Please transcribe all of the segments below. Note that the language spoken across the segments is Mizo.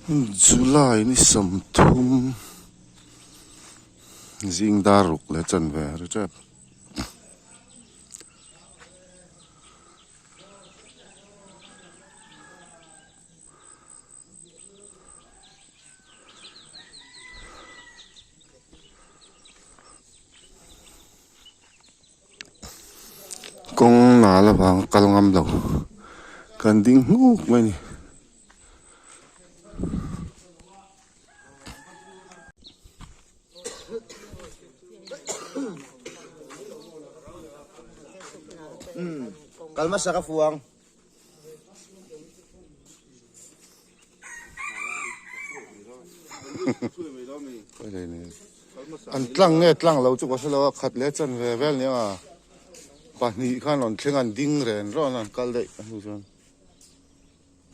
July ni 30 zing dar ruk leh chanve a ri tep. Kawng nal avang kal ngam lo kan ding hnuk mai a ni. Kal hmasa ka fuang. An tlang nge tlang lo chu ka hre lo a khat leh chan ve vel nia pahnih khan rawn thleng an ding ren rawn a an kal daih a hnu chuan.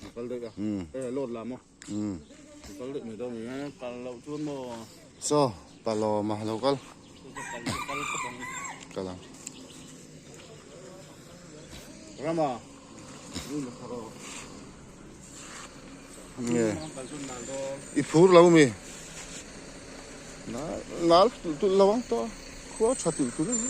An kal daih a e load la maw an kal daih mai dawn a ni kal loh chuan maw. Chaw palawm a lo kal. Kal ang. Rama. Nge i phur lo mi nal tulh tulh lo ang tawh khua tha tulh tulh ani.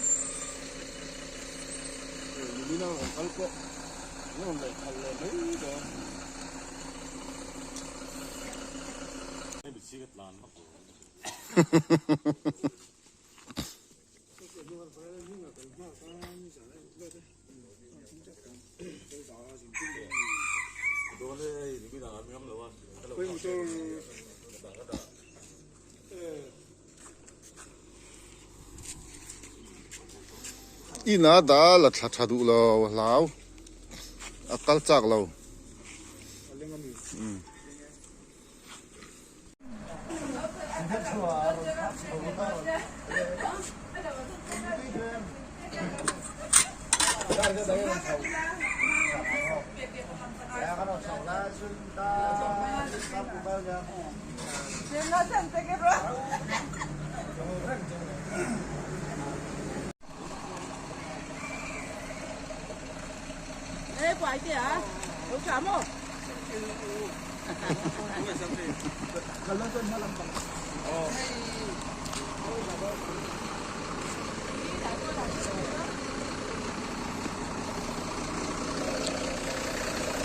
Ina dah la thla tha duh lo hlau a kal chak lo.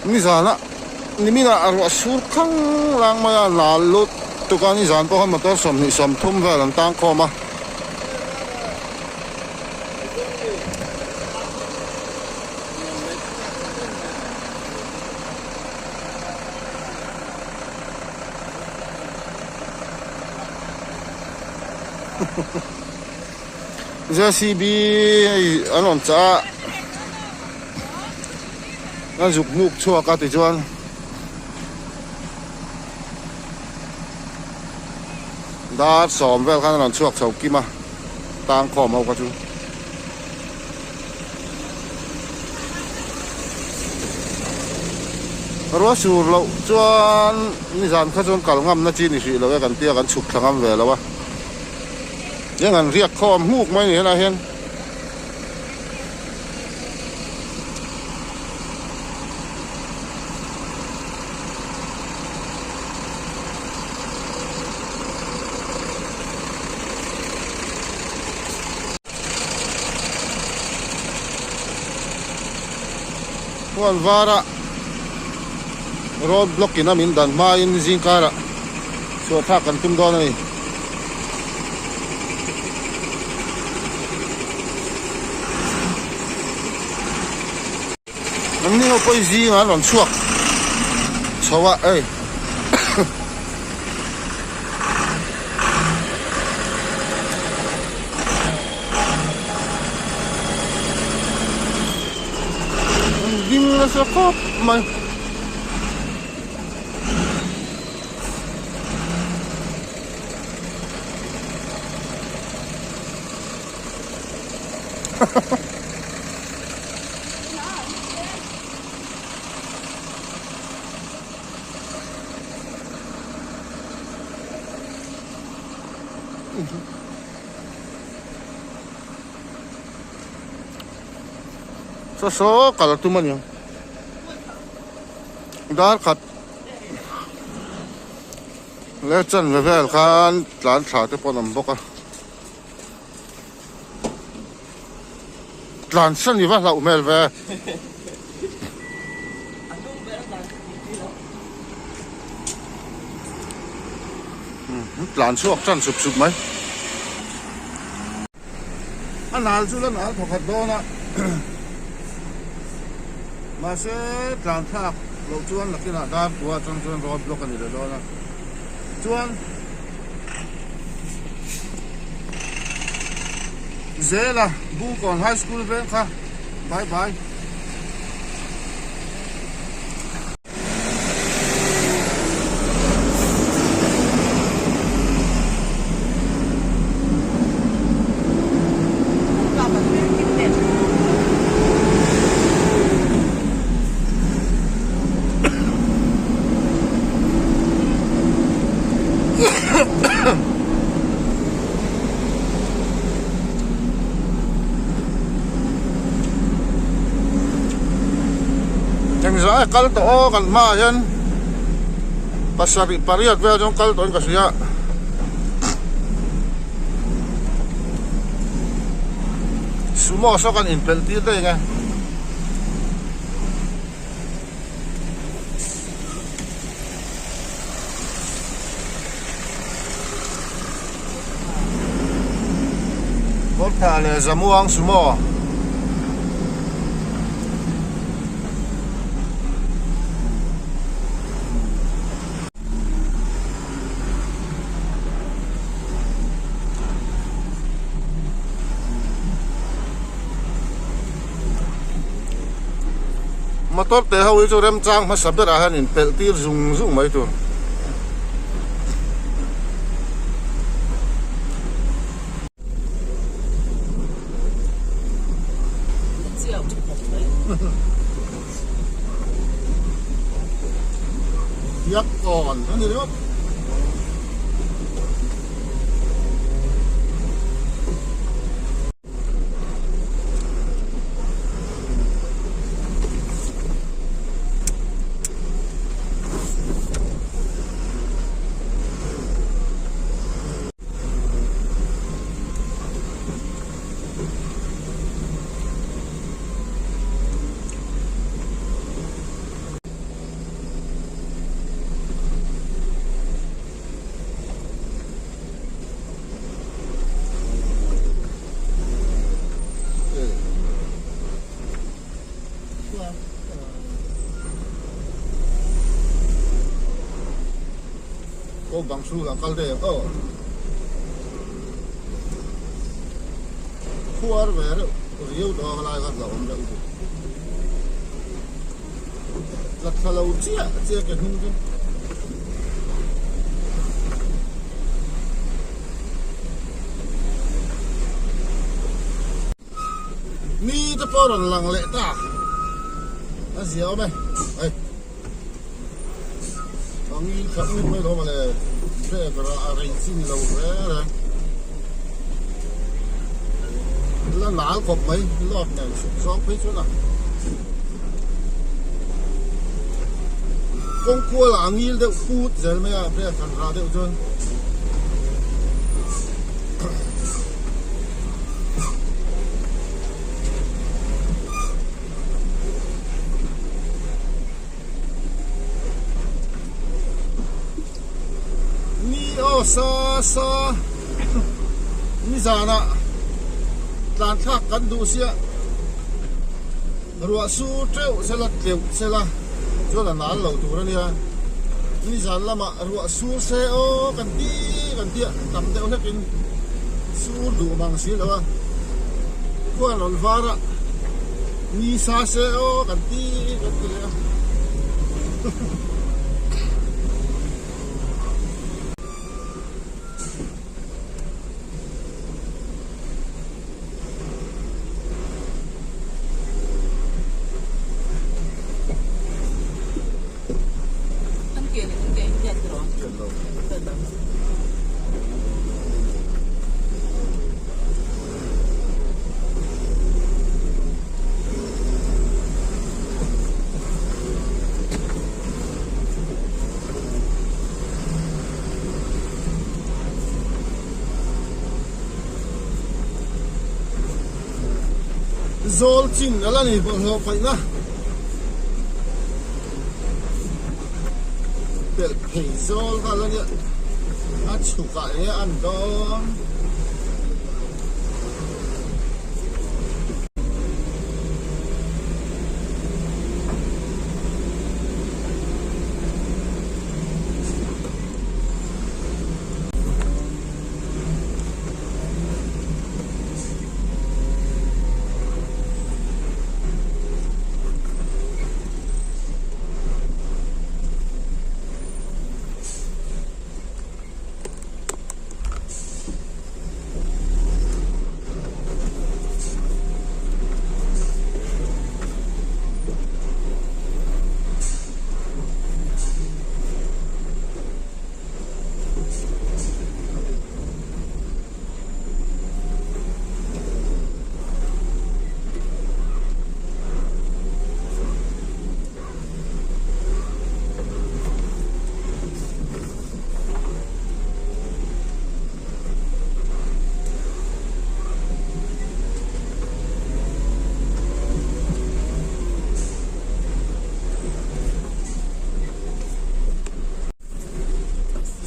Nizana niminah a ruah sur khang lang mai a lal lut tuk a nizan pawh khan motor 23 vel an tang khawm a. JCB hei an rawn chah a a zuk hnuk chhuak a tichuan dar sawm vel khan a rawn chhuak chho kim a tang khawm ho kha chu. Ruah sur loh chuan nizan kha chuan kal ngam na chi ni hrih lo e kan tia kan chhuk thla ngam ve lo a eng an riak khawm hmuk mai ni helai hian. Huan vara road block in a min dan hmain zingkarah chhuah thlak kan tum dawn a ni. An ni ho pawh hi zingah an rawn chhuak chho a ei. An ding nasa khawp mai. Saw saw kal tum a ni ang dar khat. Le chanve vel khan tlan thla te pawh an awm bawk a. Tlan san i va hlauh hmel ve. Tlan chhuak tan sup sup mai. A nal chu la nal thawkhat dawn a. Mahse tlan thlak loh chuan lakinah dar kua atang chuan road block a ni leh dawn a. Chuan Zela Bungkawn High School veng kha bye bye. Engzah e kal tawh aw kan hmaah hian pasarih pariat vel zawng kal tawhin ka hria. Sumo saw kan inpelh tir daih ang e. Kawrthah leh Zamuang Sumo Motor te ho hi chu remchang hmasa berah hian inpelh tir zung zung mai tur. Biak kawn a ni ringawt. Ko bang su lang kal daih ang aw. Khuar ve reuh riau dawn lai kha hlauhawm reuh chu. La thla lo chiah chiah ke hnung chu. Ni te pawh rawn lang leh ta a zia awm e hei a ngil kha ut mai lo mawle brake a rei chi ni lo reng reng la nal khawp mai load nen chhuk zawng phei chuan a kawng kualah a ngil deuh put zel mai a brake han rah deuh chuan. Ni aw sa sa nizanah tlan thlak kan duh sia ruah sur teuh sela tleuh sela chuan a nal lo tur a nia nizan lamah ruah sur se aw kan ti kan tia tam deuh hlekin sur duh mang si lo a khuan rawn var a ni sa se aw kan ti kan ti leh a. Zawl chin a la ni bawlhhlawh paihna pelh phei zawl kha a la nia a chhukah eng nge a an dawn.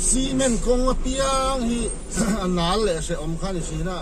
Cement kawng apiang hi a nal leh hrehawm kha a ni thin a.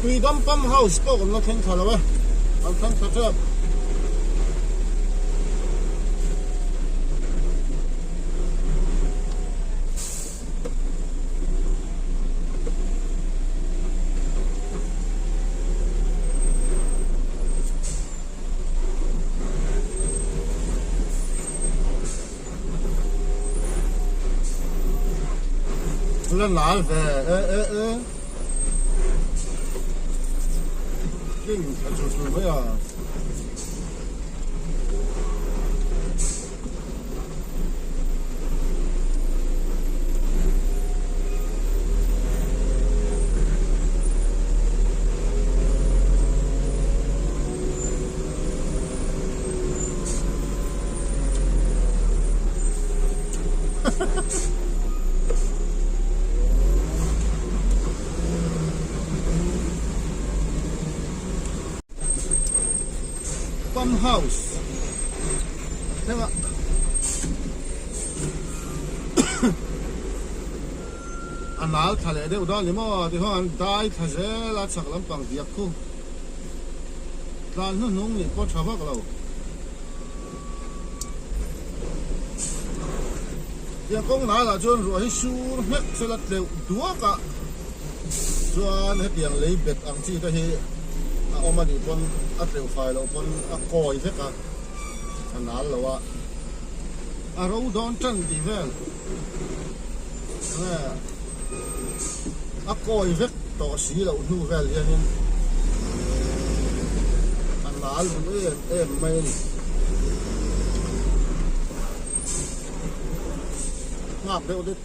Tuidam pump house pawh kan la thleng thla lo e, kan thleng thla tep. La nal ve e e e king tha chu chu mai a. Pump house thleng a a nal thla leh deuh dawn ni maw tichuan an dai thla zel a chhak lampang diak khu tlan hnuhnung nih pawh tha vak lo. Tiang kawng nal ah chuan ruah hi sur nghek sela tleuh duak a chuan hetiang lei bet ang chi te hi a awm a nih pawn a tleuh fai loh pawn a kawi vek a a nal lo a a ro dawn tan tih vel enge a kawi vek tawh si loh hnu vel hianin a nal duh em em mai a ni. Nghak deuh deuh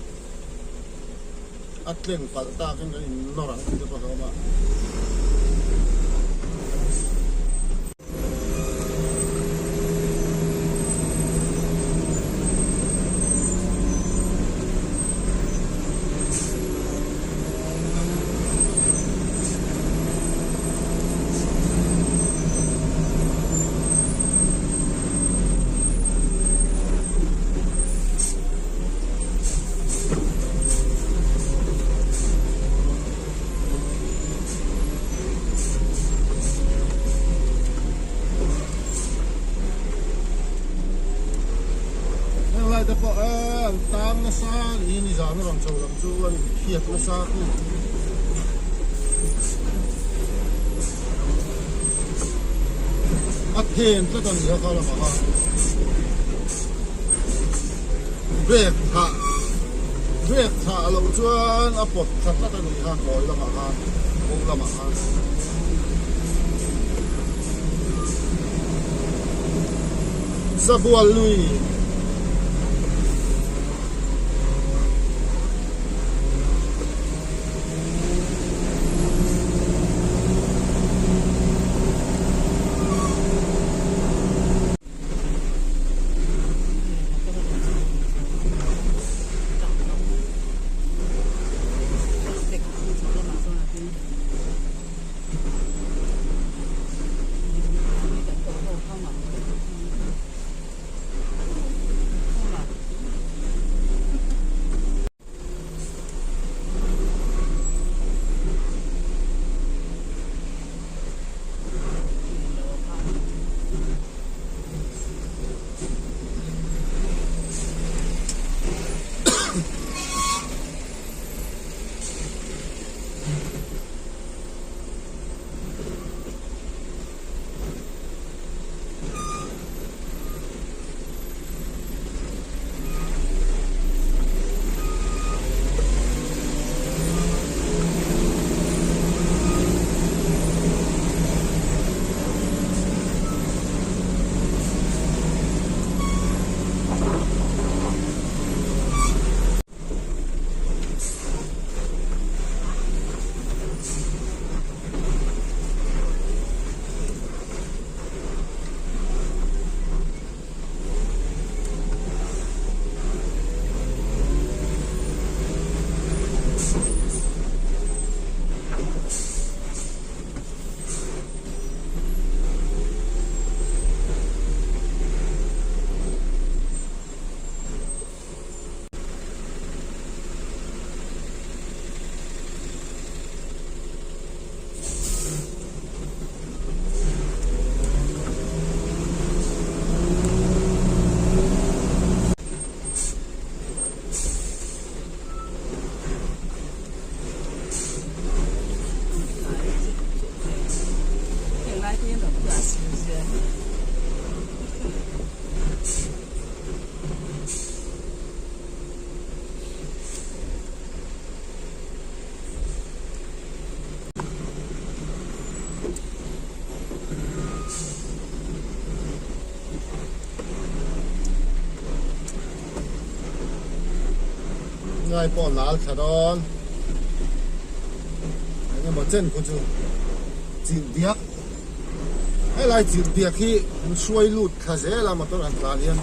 a tleng palh takin kan in nawr ang tih te pawh a awm a. an tang nasa niin nizan a rawn chho lam chu an inphiat nasa khu. A then tlat a ni a kha lamah khan brake thah brake thah loh chuan a pawt thla tlat a ni kha kawi lamah khan kawng lamah khan. Zabual lui. Ngai pawh nal thla dawn engemaw chen khu chu chilh diak helai chilh diak hi an hruai lut thla zel a motor han tlan hian.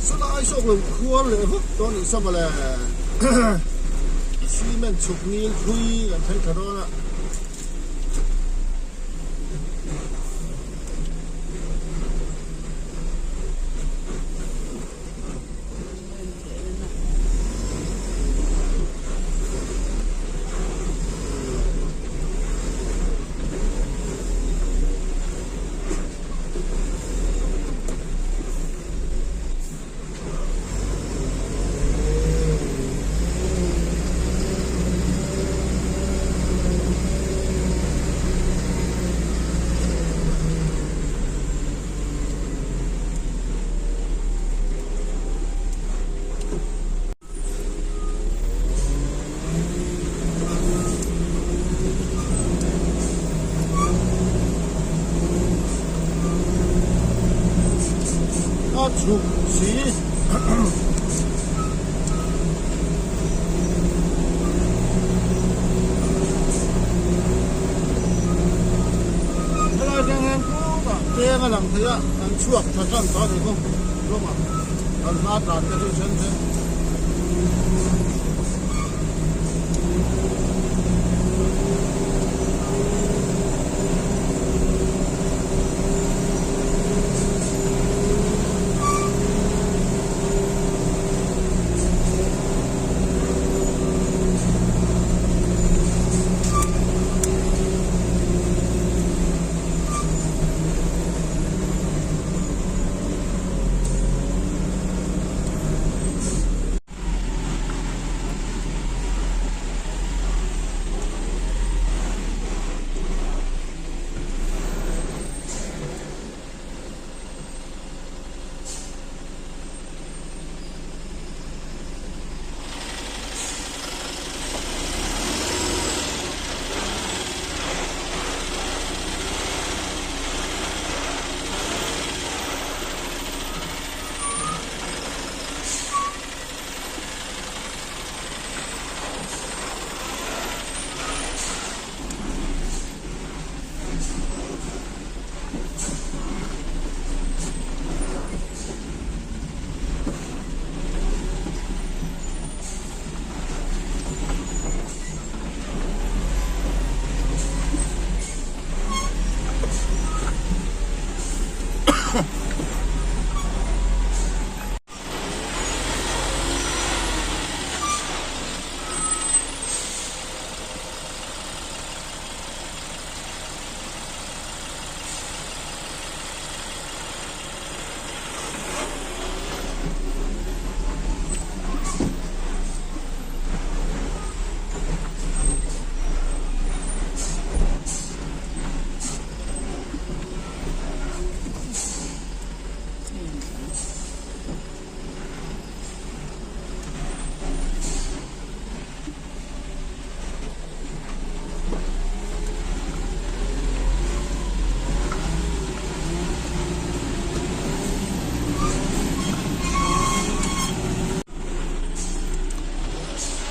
Salai zawk lo khuar leh vak dawn nih sa mawle cement chhuk ngil thui kan thleng thla dawn a. Helai atang hian khutah peng a lang thei a, an chhuak tha tan tawh a ni khu rawngah kan hma tlan te chu then then.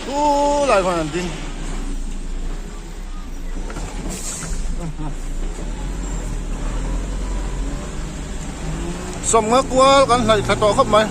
Thu lai khan an ding. Sawmnga kual kan hnaih thla tawh khawp mai.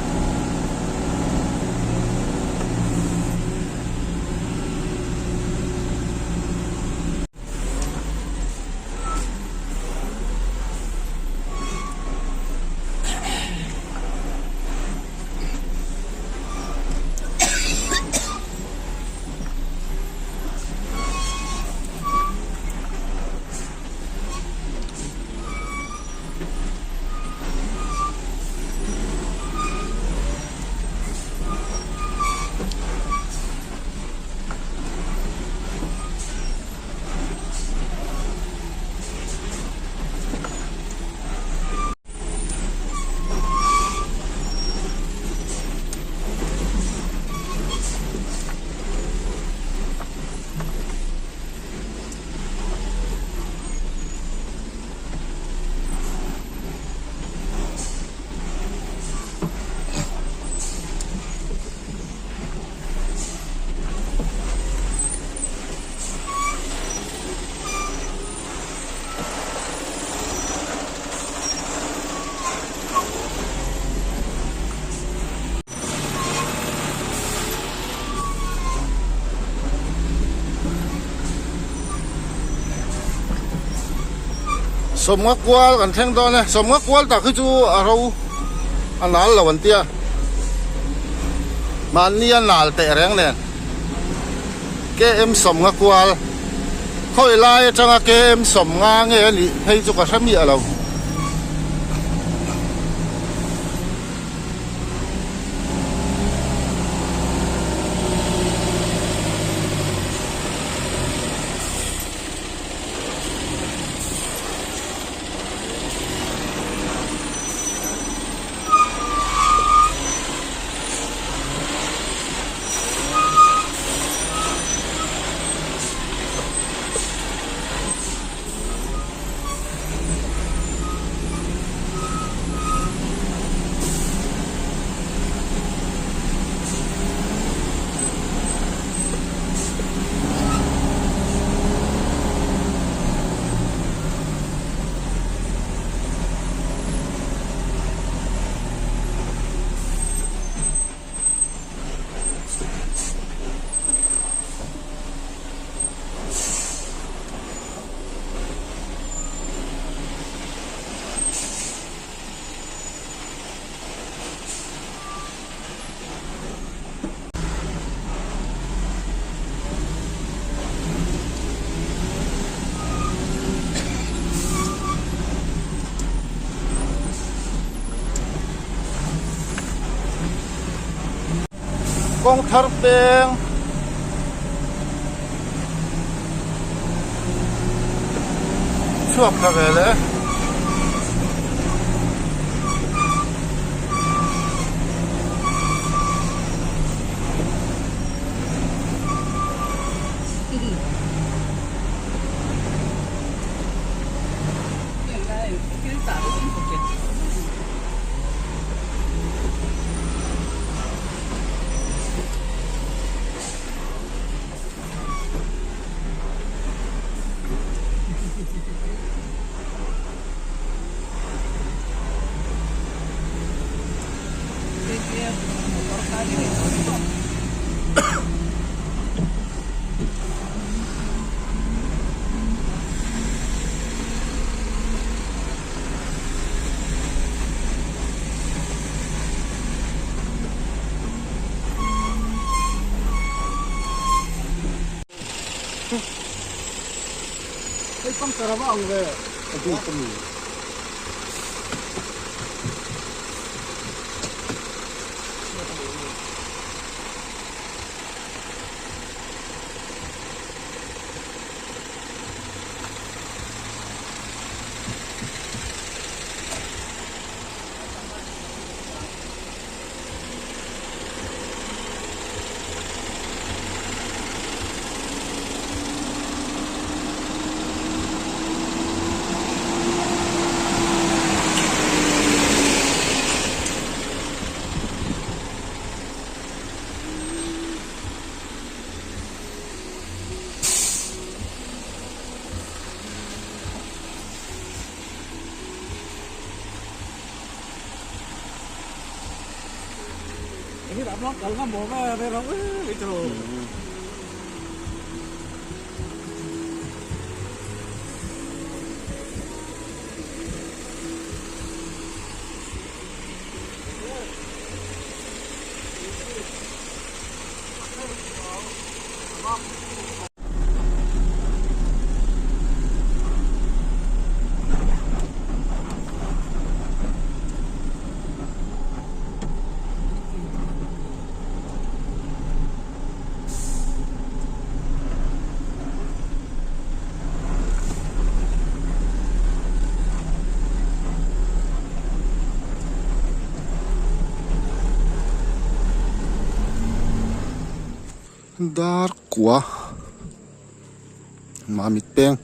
Sawmnga kual kan thleng dawn e sawmnga kual tak hi chu a ro a nal lo an tia mahni a nal teh reng nen km sawmnga kual khawi lai atanga km sawmnga nge a nih phei chu ka hre miah lo. Kawng thar peng. Chhuak thla ve le. Hei puncture a va ang ve. A bik a mi. Dar kua mamit peng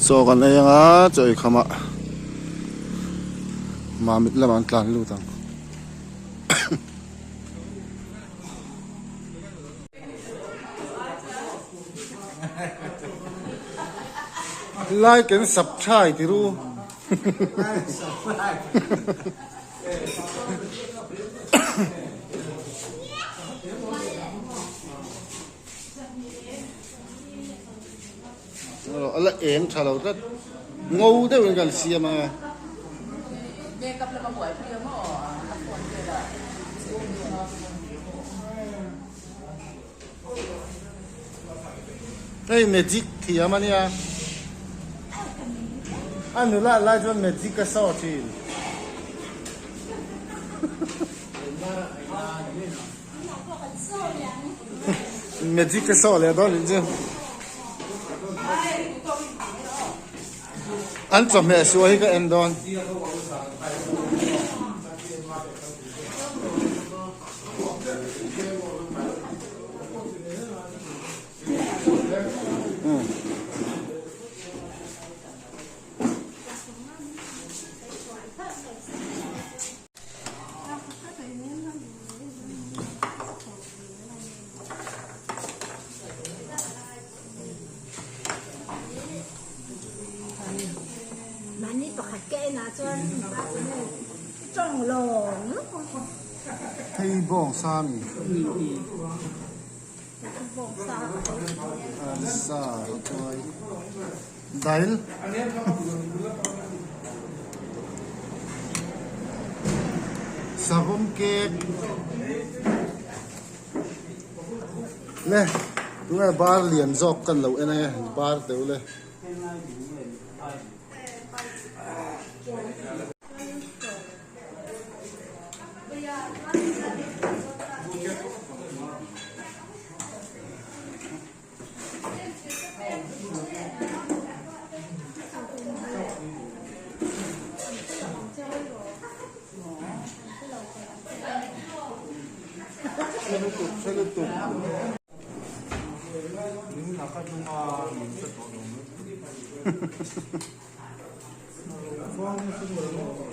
chaw kan ei anga chaw ei khamah mamit lamah an tlan lut ang. Like and subscribe ti ru. A la eng tha lo tlat. Ngo deuhin kan siam ang e. Hei magic thiam a nia. A nula lai chuan magic a saw thin. Magic a saw leh dawn in chu. An chawhmeh suah hi ka en dawn. Hei bawng sa mi. Sa chuai dail. Savawm cake. Le tunge bar lian zawk kan lo en e bar deuh le.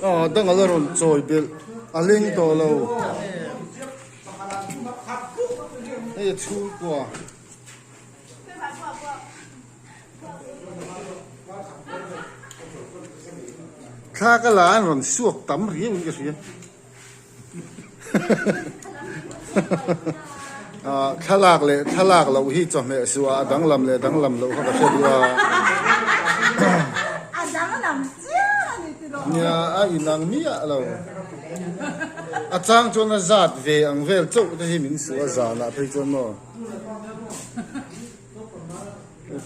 Aw dang ala rawn chawi belh a leng tawh lo hei a chhungkua. Thla ka la an rawn suak tam riau in ka hria. Thlalak leh thlalak loh hi chawhmeh suah a danglam leh danglam loh kha ka hre duh a. A danglam chiah a ni ti lo. Nia a inang miah lo. A chang chuan a zat ve ang vel chauh te hi min suh a zanah phei chuan maw.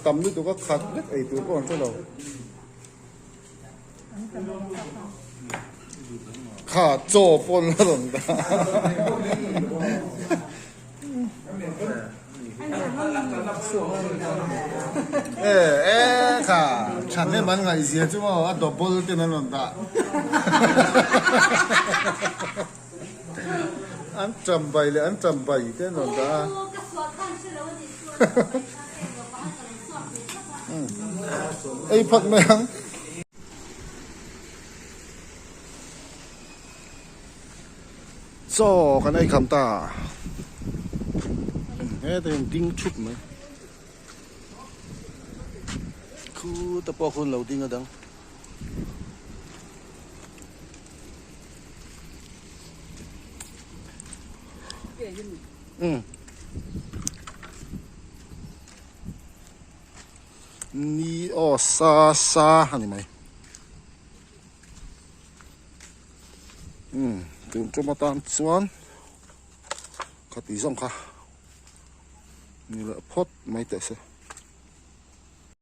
Tam lutuk a khat vek ei tur pawh an hre lo. Kha chaw pawn la rawn dah. E e kha than em an ngaih zia chu maw a double ten an rawn dah. An tambai leh an tambai te an rawn dah a. Ei phawt mai ang. Chaw kan ei kham ta. Heta hian ding thup mai. Khuta pawh khuan lo ding a dang. Umm. Ni aw sa sa a ni mai. Umm tun tum atan chuan khati zawng kha ni leh phawt mai teh se.